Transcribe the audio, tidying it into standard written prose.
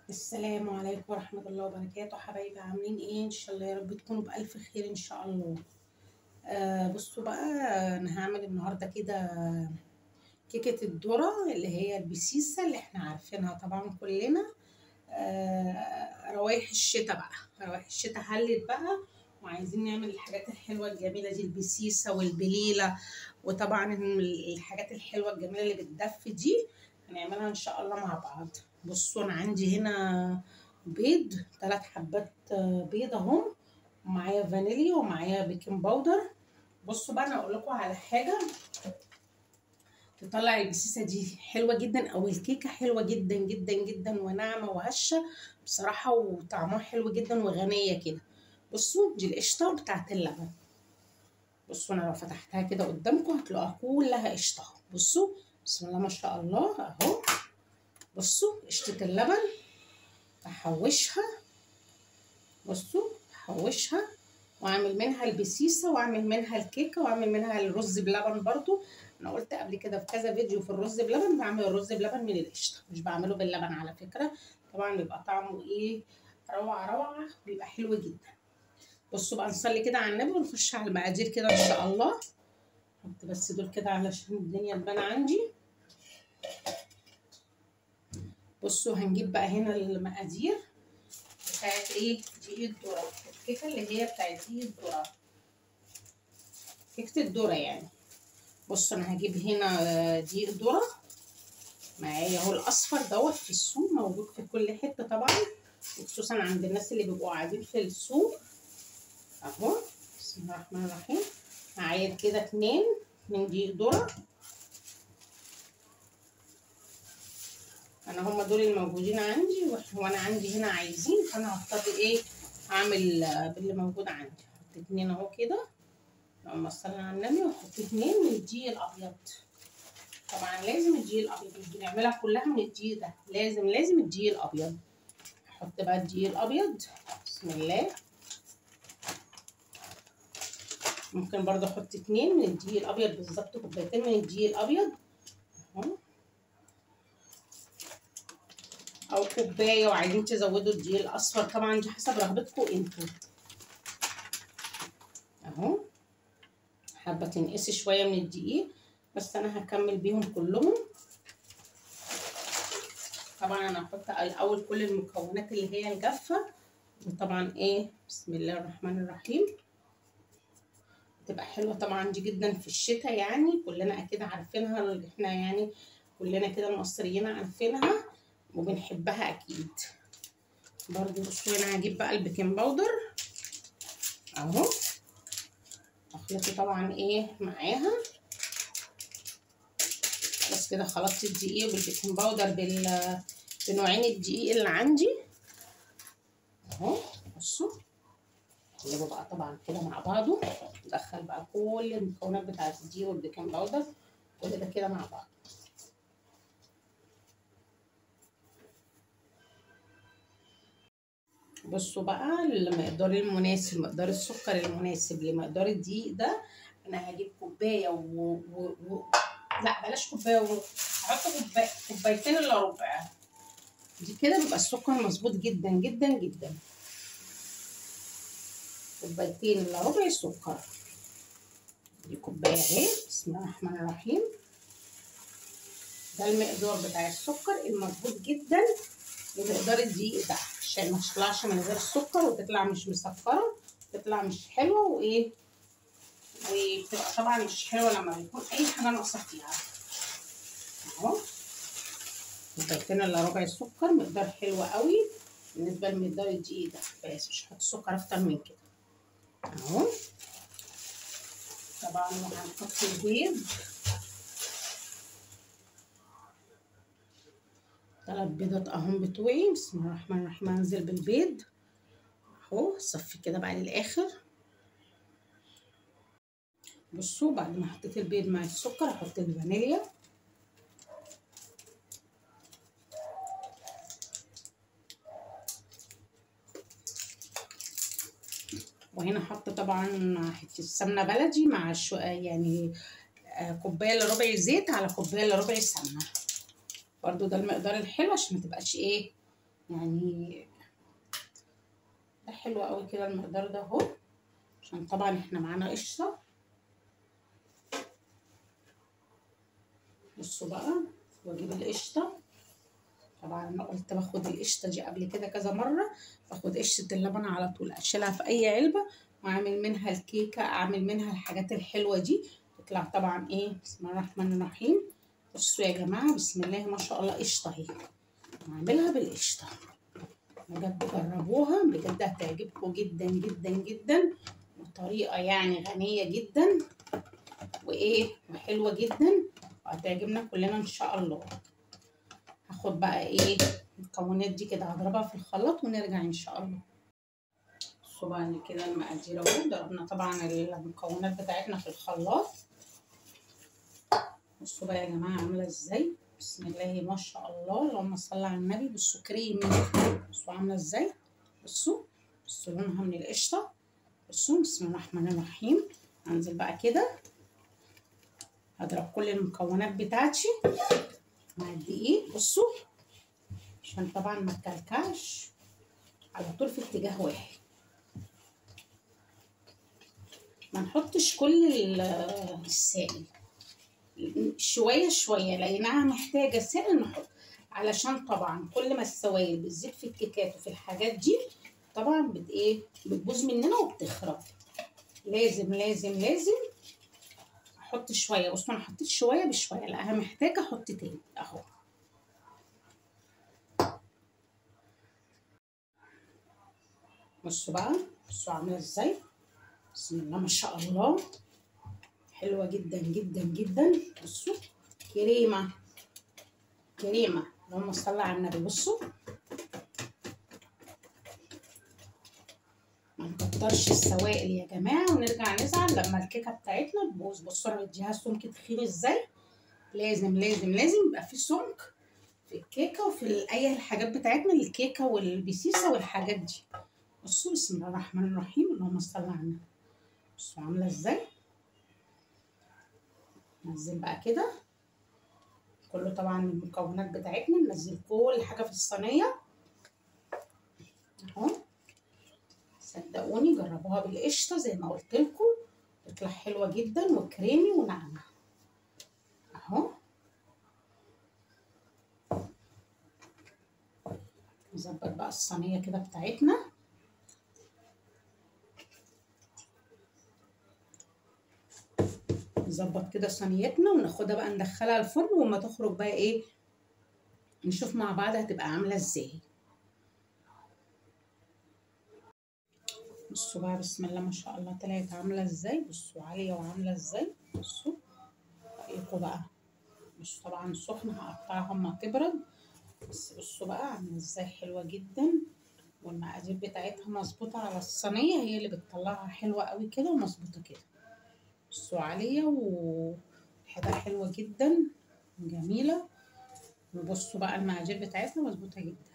السلام عليكم ورحمة الله وبركاته. حبايبي عاملين ايه؟ ان شاء الله يا رب تكونوا بألف خير ان شاء الله. بصوا بقى، انا هعمل النهارده كده كيكة الذرة اللي هي البسيسة اللي احنا عارفينها طبعا كلنا. روايح الشتاء بقى، روايح الشتاء حلت بقى، وعايزين نعمل الحاجات الحلوة الجميلة دي، البسيسة والبليلة، وطبعا الحاجات الحلوة الجميلة اللي بتدفي دي هنعملها ان شاء الله مع بعض. بصوا انا عندي هنا بيض، 3 حبات بيض اهم، ومعايا فانيليا ومعايا baking powder. بصوا بقى انا اقول لكم على حاجة تطلع البسيسه دي حلوة جدا، او الكيكه حلوة جدا جدا جدا وناعمه وهشه بصراحة، وطعمها حلو جدا وغنيه كده. بصوا دي القشطه بتاعت اللبن. بصوا انا لو فتحتها كده قدامكم هتلاقوها كلها قشطه. بصوا بسم الله ما شاء الله اهو. بصوا قشطه اللبن احوشها، بصوا احوشها واعمل منها البسيسه، واعمل منها الكيكه، واعمل منها الرز بلبن. برضو انا قلت قبل كده في كذا فيديو في الرز بلبن، بعمل الرز بلبن من القشطه، مش بعمله باللبن على فكرة. طبعا بيبقى طعمه ايه، روعه روعه، بيبقى حلو جدا. بصوا بقى نصلي كده على النبي ونخش على المقادير كده ان شاء الله. احط بس دول كده علشان الدنيا تبان عندي. بصوا هنجيب بقى هنا المقادير بتاعت ايه، دقيق الذرة، الكيكه اللي هي بتاعت دقيق الذرة، كيكة الذرة يعني. بصوا انا هجيب هنا دقيق ذره معايا اهو، الاصفر دوت في السوق موجود في كل حتة طبعا، وخصوصا عند الناس اللي بيبقوا قاعدين في السوق اهو. بسم الله الرحمن الرحيم. معايا كده 2 دقيق ذره، انا هما دول الموجودين عندي، وانا عندي هنا عايزين، فانا هضطر ايه اعمل باللي موجود عندي. احط 2 اهو كده، اللهم صل على النبي، واحط 2 من الدقيق الابيض. طبعا لازم الدقيق الابيض، مش بنعملها كلها من الدقيق ده، لازم الدقيق الابيض. احط بقى الدقيق الابيض، بسم الله. ممكن برضه احط 2 من الدقيق الابيض بالظبط، كوبايتين من الدقيق الابيض اهو، او كوباية، وعايزين تزودوا الدقيق الاصفر طبعا دي حسب رغبتكم انتوا اهو. حابة تنقصي شوية من الدقيق، بس انا هكمل بيهم كلهم. طبعا انا هحط الاول كل المكونات اللي هي الجافه، وطبعا ايه، بسم الله الرحمن الرحيم. تبقى حلوة طبعا دي جدا في الشتاء، يعني كلنا اكيد عارفينها، احنا يعني كلنا كده المصريين عارفينها وبنحبها اكيد. برضو بصوا انا هجيب بقى ال baking powder اهو، اخلطه طبعا ايه معاها. بس كده خلطت الدقيق بال baking powder بنوعين الدقيق اللي عندي اهو. بصوا اقلبه بقى طبعا كده مع بعضه، ندخل بقى كل المكونات بتاعه الدقيق وال baking powder كل ده كده مع بعض. بصوا بقى المقدار المناسب، مقدار السكر المناسب لمقدار الدقيق ده، انا هجيب كوباية لا بلاش كوباية هحط كوبايتين الا ربع. دي كده بيبقى السكر مظبوط جدا جدا جدا. كوبايتين الا ربع سكر، دي كوباية اهي. بسم الله الرحمن الرحيم. ده المقدار بتاع السكر المظبوط جدا لمقدار الدقيق ده، عشان ما تطلعش من غير السكر وتطلع مش مسكره، تطلع مش حلوة، وايه وبتبقى طبعا مش حلوة لما بيكون اي حاجة ناقصه فيها اهو. كوبايتين الا ربع السكر، مقدار حلو قوي بالنسبة لمقدار الدقيق ده، بس مش هحط سكر اكتر من كده اهو. طبعا وهنحط البيض، 3 بيضات اهم بتوعي. بسم الله الرحمن الرحيم. هنزل بالبيض اهو، صفي كده بقى للاخر. بصوا بعد ما حطيت البيض مع السكر هحط الفانيليا، وهنا حاطه طبعا حتة سمنه بلدي مع يعني كوباية الا ربع زيت على كوباية الا ربع سمنه. برضو ده المقدار الحلو عشان ما تبقاش ايه يعني ده حلو قوي كده المقدار ده اهو، عشان طبعا احنا معانا قشطه. بصوا بقى، واجيب القشطه. طبعا انا قلت باخد القشطه دي قبل كده كذا مرة، باخد قشطه اللبن على طول اشيلها في اي علبة واعمل منها الكيكه، اعمل منها الحاجات الحلوة دي، تطلع طبعا ايه. بسم الله الرحمن الرحيم. بصوا يا جماعة، بسم الله ما شاء الله، قشطه اهي، هعملها بالقشطه. بجد جربوها، بجد هتعجبكم جدا جدا جدا، وطريقه يعني غنية جدا وايه وحلوه جدا، وهتعجبنا كلنا ان شاء الله. هاخد بقى ايه المكونات دي كده، هضربها في الخلاط ونرجع ان شاء الله. بصوا بقى كده المقادير اهو، ضربنا طبعا المكونات بتاعتنا في الخلاط. بصوا بقى يا جماعة عامله ازاي، بسم الله ما شاء الله، اللهم صل على النبي. بصوا كريمي، بصوا عامله ازاي، بصوا بصوا لونها من القشطه. بصوا بسم الله الرحمن الرحيم. هنزل بقى كده هضرب كل المكونات بتاعتي مع الدقيق. بصوا عشان طبعا ما تكلكعش، على طول في اتجاه واحد، ما نحطش كل السائل، شوية شوية، لانها محتاجه سائل نحط، علشان طبعا كل ما السوائل بتزيد في الكيكات وفي الحاجات دي طبعا بت ايه بتبوظ مننا وبتخرب. لازم لازم لازم احط شوية. بصوا انا حطيت شوية بشوية، لا محتاجه احط تاني اهو. بصوا بقى، بصوا عامله ازاي، بسم الله ما شاء الله، حلوة جدا جدا جدا. بصوا كريمة كريمة، اللهم صل على النبي. بصوا ما نكترش السوائل يا جماعة ونرجع نزعل لما الكيكه بتاعتنا تبوظ. بصوا انا بديها سمك تخين ازاي، لازم لازم لازم يبقى في سمك في الكيكه وفي اي الحاجات بتاعتنا، الكيكه والبسيسه والحاجات دي. بصوا بسم الله الرحمن الرحيم، اللهم صل على النبي. بصوا عامله ازاي. ننزل بقى كده كله طبعا المكونات بتاعتنا، ننزل كل حاجة في الصينية اهو. صدقوني جربوها بالقشطه زي ما قلت لكم، تطلع حلوة جدا وكريمي وناعمه اهو. نظبط بقى الصينية كده بتاعتنا. نظبط كده صينيتنا وناخدها بقى ندخلها الفرن، وما تخرج بقى ايه نشوف مع بعض هتبقى عامله ازاي. بصوا بقى بسم الله ما شاء الله طلعت عامله ازاي. بصوا عالية وعامله ازاي. بصوا رايكم بقى. بصوا طبعا سخنة، هقطعها اما تبرد، بس بصوا بقى عامله ازاي، حلوة جدا، والمقادير بتاعتها مظبوطة على الصينية، هي اللي بتطلعها حلوة قوي كده ومظبوطه كده. بصوا عالية وريحتها حلوة جدا وجميلة. وبصوا بقى المقادير بتاعتنا مظبوطة جدا.